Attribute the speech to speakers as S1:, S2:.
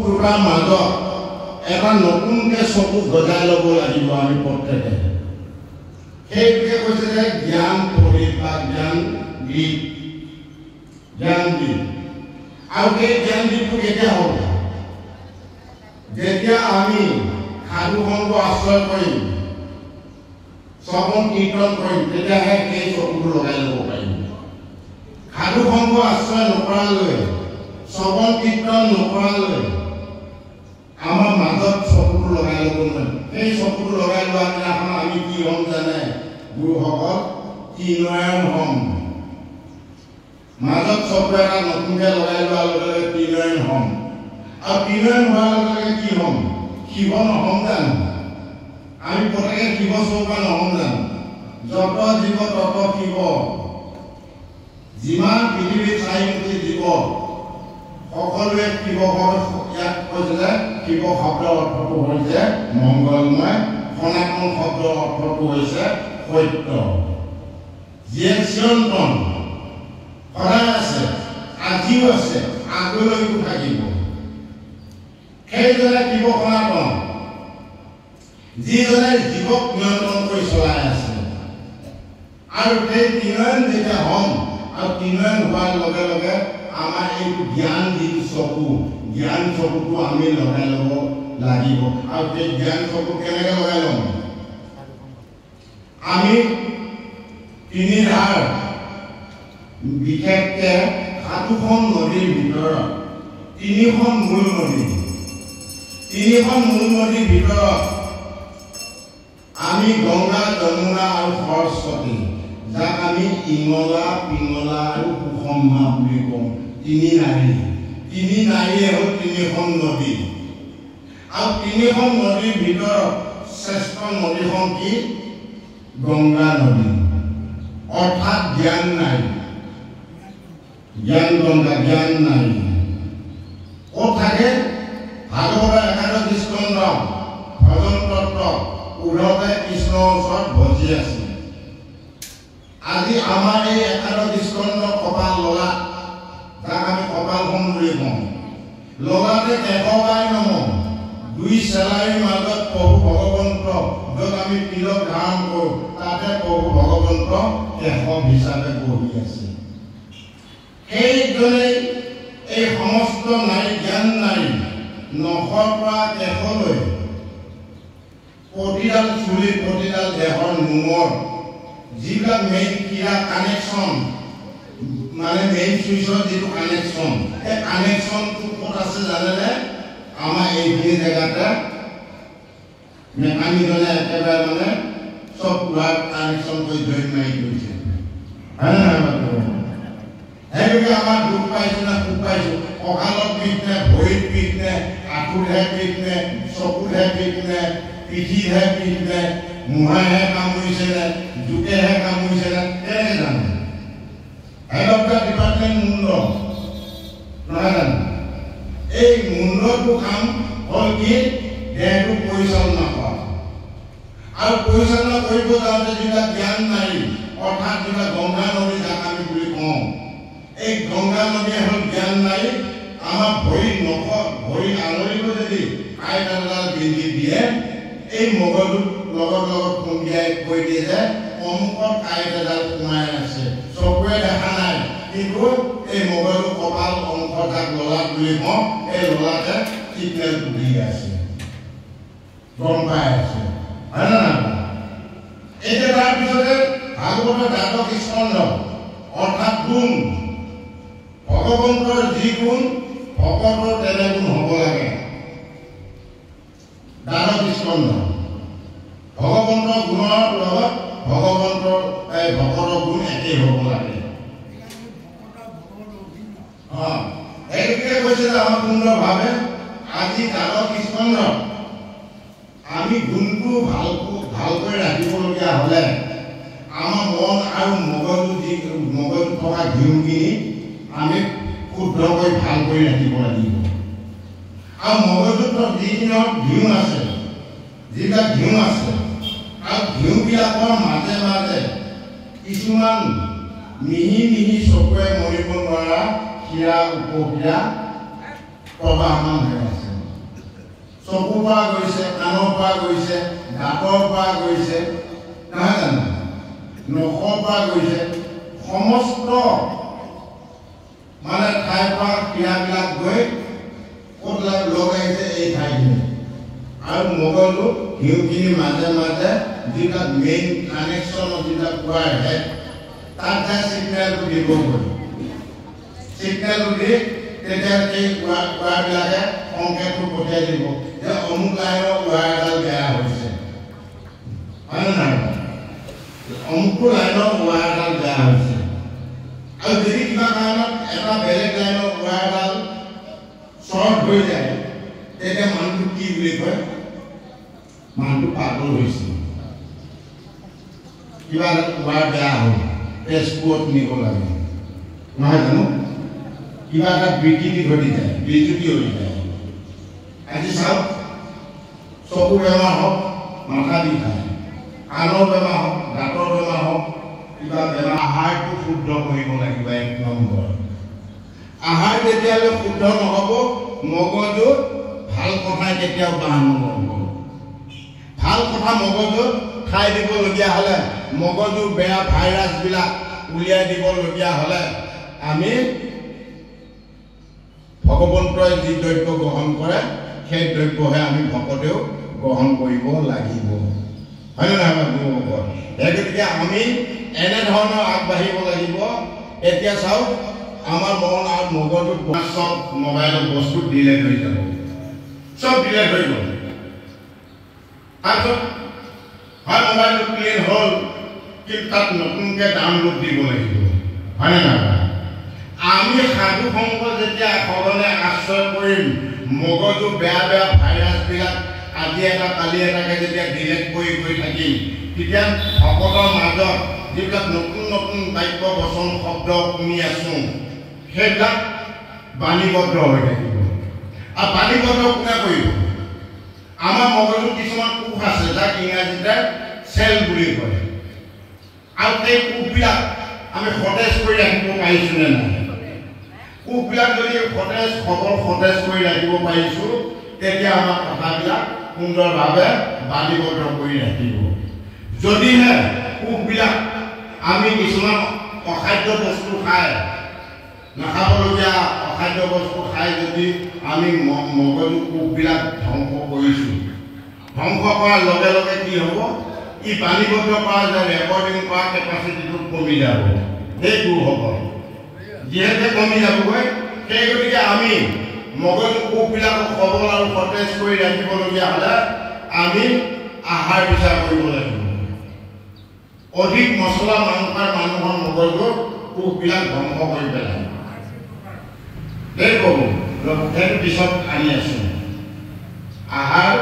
S1: দুটাৰ মাজত এটা নতুনকৈ চকু গজাই ল'ব লাগিব আমি প্ৰত্যেকে। সেইটোকে কৈছে যে জ্ঞান প্ৰদীপ বা জ্ঞান দ্বীপ, জ্ঞান দ্বীপ। আৰু সেই জ্ঞান দ্বীপটো কেতিয়া হ'ব? যেতিয়া আমি সাধু সংগ আশ্ৰয় কৰিম, শ্ৰৱণ কীৰ্তন কৰিম, তেতিয়াহে সেই চকুটো লগাই ল'ব পাৰিম। সাধু সংগ আশ্ৰয় নকৰালৈ, শ্ৰৱণ কীৰ্তন নকৰালৈ আমাৰ মাজত চকুটো লগাই ল'ব নোৱাৰিম। সেই চকুটো লগাই লোৱাৰ দিনাখন আমি কি হ'ম জানে গুৰুসকল? ত্ৰিনয়ন হ'ম। মাজত চকু এটা নতুনকৈ লগাই লোৱাৰ লগে লগে ত্ৰিনয়ন হ'ম। আৰু ত্ৰিনয়ন হোৱাৰ লগে লগে কি হ'ম? শিৱ নহ'ম জানো? আমি প্ৰত্যেকে শিৱ স্বৰূপা নহ'ম জানো? যত জীৱ তত শিৱ। যিমান পৃথিৱীত চাৰিমুখী জীৱ সকলোৱে শিৱ। ইয়াত কৈছে যে শিৱ শব্দৰ অৰ্থটো হৈছে মংগলময়, সনাতন শব্দৰ অৰ্থটো হৈছে সত্য। যিয়ে চিৰন্তন, সদায় আছে, আজিও আছে, আগলৈকো থাকিব, সেইজনে শিৱ সনাতন, যিজনে জীৱক নিয়ন্ত্ৰণ কৰি চলাই আছে। আৰু সেই ত্ৰিনয়ন যেতিয়া হ'ম, আৰু ত্ৰিনয়ন হোৱাৰ লগে লগে আমাৰ এইটো জ্ঞান যিটো চকু, জ্ঞান চকুটো আমি লগাই ল'ব লাগিব। আৰু সেই জ্ঞান চকু কেনেকৈ লগাই ল'ম? আমি তিনি ধাৰ, বিশেষকৈ সাতোখন নদীৰ ভিতৰত তিনিখন মূল নদী, তিনিখন মূল নদীৰ ভিতৰত আমি গংগা, যমুনা আৰু সৰস্বতী, যাক আমি ইঙলা, পিঙলা আৰু সুষমা বুলি কওঁ, তিনি নাৰী। তিনি নাৰীয়ে হ'ল তিনিখন নদী। আৰু তিনিখন নদীৰ ভিতৰত শ্ৰেষ্ঠ নদীখন কি? গংগা নদী, অৰ্থাৎ জ্ঞান নাৰী, জ্ঞান গংগা, জ্ঞান নাৰী। ক'ত থাকে? ভাগৱতৰ একাদশ স্কন্ধ ভজন তত্ত্ব উদ্ধৱে কৃষ্ণৰ ওচৰত ভজি আছিল। আজি আমাৰ এই একাদশ স্কন্ধ কপাল ললা, যাক আমি কপালখন বুলি কওঁ, ললাতে কেশৱাই নম, দুই চেলাইৰ মাজত প্ৰভু ভগৱন্ত, য'ত আমি তিলক ধাৰণ কৰোঁ, তাতে প্ৰভু ভগৱন্ত কেশৱ হিচাপে বহি আছে। সেইজনেই এই সমস্ত নাৰী, জ্ঞান নাৰী, নখৰ পৰা কেশলৈ প্ৰতিডাল চুলি, প্ৰতিডাল দেহৰ নোমৰ যিবিলাক মেইন ক্ৰিয়া কানেকশ্যন, মানে মেইন চুইচৰ যিটো কানেকশ্যন, সেই কানেকশ্যনটো ক'ত আছে জানেনে? আমাৰ এইখিনি জেগাতে মেকানিকজনে একেবাৰে মানে চব পুৰা কানেকশ্যন কৰি জইন মাৰি থৈছে, হয় নে নহয়? সেইগতিকে আমাৰ দুখ পাইছোঁ নে সুখ পাইছোঁ, কঁকালত বিষ নে ভৰিত বিষ নে আঁঠুতহে বিষ নে চকুতহে বিষ নে পিঠিতহে বিষ নে মূহাইহে কামুৰিছে নে জোকেহে কামুৰিছে নে, কেনেকৈ জানে? হেড অফ the department মুণ্ড নহয় জানো? এই মুণ্ডটো কাম হ'ল কি? দেহটো পৰিচালনা কৰা। আৰু পৰিচালনা কৰিব যাওঁতে যিবিলাক জ্ঞান নাৰী, অৰ্থাৎ যিবিলাক গংগা নদী যাক আমি বুলি কওঁ, এই গংগা নদীয়ে হ'ল জ্ঞান নাৰী। আমাৰ ভৰি নখ, ভৰি আঙুলিটো যদি কাঁইট এডাল বিন্ধি দিয়ে, এই মগজুত লগত লগত খুন্দিয়াই কৈ দিয়ে যে অমুকত কাঁইট এডাল সোমাই আছে, চকুৰে দেখা নাই, কিন্তু এই মগজু কপাল অংশ যাক ললাট বুলি কওঁ, এই ললাটে চিগনেলটো দি আছে, গম পাই আছে, হয় নে নহয়? এতিয়া তাৰপিছতে ভাগৱতৰ দ্বাদশ স্কন্ধ, অৰ্থাৎ গুণ, ভগৱন্তৰ যি গুণ ভকতৰ তেনে গুণ হ'ব লাগে। দ্বাদশ স্কন্ধ ভগৱন্তৰ গুণৰ লগত ভগৱন্তৰ এই ভকতৰ গুণ একেই হ'ব লাগে। সেইটোকে কৈছে যে আমাৰ সুন্দৰভাৱে আজি দ্বাদশ স্কন্ধ আমি গুণটো ভালকৈ ৰাখিবলগীয়া হ'লে আমাৰ মন আৰু মগজু, যি মগজু থকা ঘিউখিনি আমি শুদ্ধকৈ ভাল কৰি ৰাখিব লাগিব। আৰু মগজুত যিখিনি ঘিউ আছে, যিবিলাক ঘিউ আছে, আৰু ঘিউবিলাকৰ মাজে মাজে কিছুমান মিহি মিহি চকুৰে মৰিব নোৱাৰা শিৰা উপশিৰা প্ৰবাহমান হৈ আছে। পৰা গৈছে, কাণৰ পৰা গৈছে, দাঁতৰ পৰা গৈছে, নহয় জানো, নখৰ পৰা গৈছে, সমস্ত মানে ঠাইৰ পৰা ক্ৰিয়াবিলাক গৈ ক'ত লগ আহিছে এই ঠাইখিনি। আৰু মগজু ঘিউখিনি মাজে মাজে যিবিলাক মেইন কানেকশ্যনৰ যিবিলাক ৱায়াৰ হেড, তাত যায় চিগনেলটো দিবগৈ। চিগনেলটো দি তেতিয়া সেই ৱায়াৰবিলাকে সংকেতটো পঠিয়াই দিব যে অমুক লাইনৰ ৱায়াৰ এডাল বেয়া হৈছে, হয়নে নহয়? অমুকটো লাইনৰ ৱায়াৰ এডাল বেয়া হৈছে। আৰু যদি কিবা কাৰণত এটা বেলেগ লাইনৰ ৱায়াৰ এডাল শ্বৰ্ট হৈ যায়, তেতিয়া মানুহটো কি বুলি কয়? মানুহটো পাগল হৈছে, কিবা ৱায়াৰ বেয়া হ'ল, তেজপুৰত নিব লাগে, নহয় জানো? কিবা এটা বিকৃতি ঘটি যায়, বিজুতি হৈ যায়। আজি চাওক, চকু বেমাৰ হওক, মাথা বিষায়, কাণৰ বেমাৰ হওক, দাঁতৰ বেমাৰ হওক, কিবা বেমাৰ, আহাৰটো শুদ্ধ কৰিব লাগিব। এক নম্বৰ, আহাৰ যেতিয়ালৈ শুদ্ধ নহ'ব, মগজুত ভাল কথাই কেতিয়াও বাহ নল'ব। ভাল কথা মগজুত ঠাই দিবলগীয়া হ'লে, মগজুৰ বেয়া ভাইৰাছবিলাক উলিয়াই দিবলগীয়া হ'লে, আমি ভগৱন্তই যি দ্ৰব্য গ্ৰহণ কৰে সেই দ্ৰব্যহে আমি ভকতেও গ্ৰহণ কৰিব লাগিব, হয়নে নহয় গুৰুসকল? সেই গতিকে আমি এনেধৰণৰ আগবাঢ়িব লাগিব। এতিয়া চাওক, আমাৰ মন আৰু মগজুত চব মোবাইলত বস্তু ডিলেট হৈ যাব, চব ডিলেট হৈ গ'ল। তাৰপিছত হয় মোবাইলটো ক্লিন হ'ল, কিন্তু তাত নতুনকৈ ডাউনলোড দিব লাগিব, হয়নে নহয়? আমি সাধু সংঘ যেতিয়া সঘনে আশ্ৰয় কৰিম, মগজু বেয়া বেয়া ভাইৰাছবিলাক আজি এটা কালি এটাকে যেতিয়া ডিলেট কৰি কৰি থাকিম, তেতিয়া ভকতৰ মাজত যিবিলাক নতুন নতুন বাক্য বচন শব্দ শুনি আছোঁ, সেইবিলাক বাণীবদ্ধ হৈ থাকিব। আৰু বাণীবদ্ধ কোনে কৰিব? আমাৰ মগজুত কিছুমান কোষ আছে, যাক ইংৰাজীতে চেল বুলি কয়। আৰু সেই কোষবিলাক আমি সতেজ কৰি ৰাখিব পাৰিছোঁ নে নাই? কোষবিলাক যদি সতেজ সবল সতেজ কৰি ৰাখিব পাৰিছোঁ, তেতিয়া আমাৰ কথাবিলাক সুন্দৰভাৱে বাণীবদ্ধ কৰি ৰাখিব। যদিহে কোষবিলাক আমি কিছুমান অখাদ্য বস্তু খাই, নাখাবলগীয়া অখাদ্য বস্তু খাই যদি আমি মগজু কোষবিলাক ধ্বংস কৰিছোঁ, ধ্বংস কৰাৰ লগে লগে কি হ'ব? ই বাণীবদ্ধ কৰা যে ৰেকৰ্ডিং কৰা কেপাচিটিটো কমি যাব। সেই গুৰুসকল যিহেতু কমি যাবগৈ, সেই গতিকে আমি মগজু কোষবিলাকক সবল আৰু সতেজ কৰি ৰাখিবলগীয়া হ'লে আমি আহাৰ বিচাৰ কৰিব লাগিব। অধিক মছলা মাংসাৰ মানুহৰ মগজুৰ কোষবিলাক ধ্বংস কৰি পেলায়। সেই প্ৰভু, সেইটো পিছত আনি আছোঁ। আহাৰ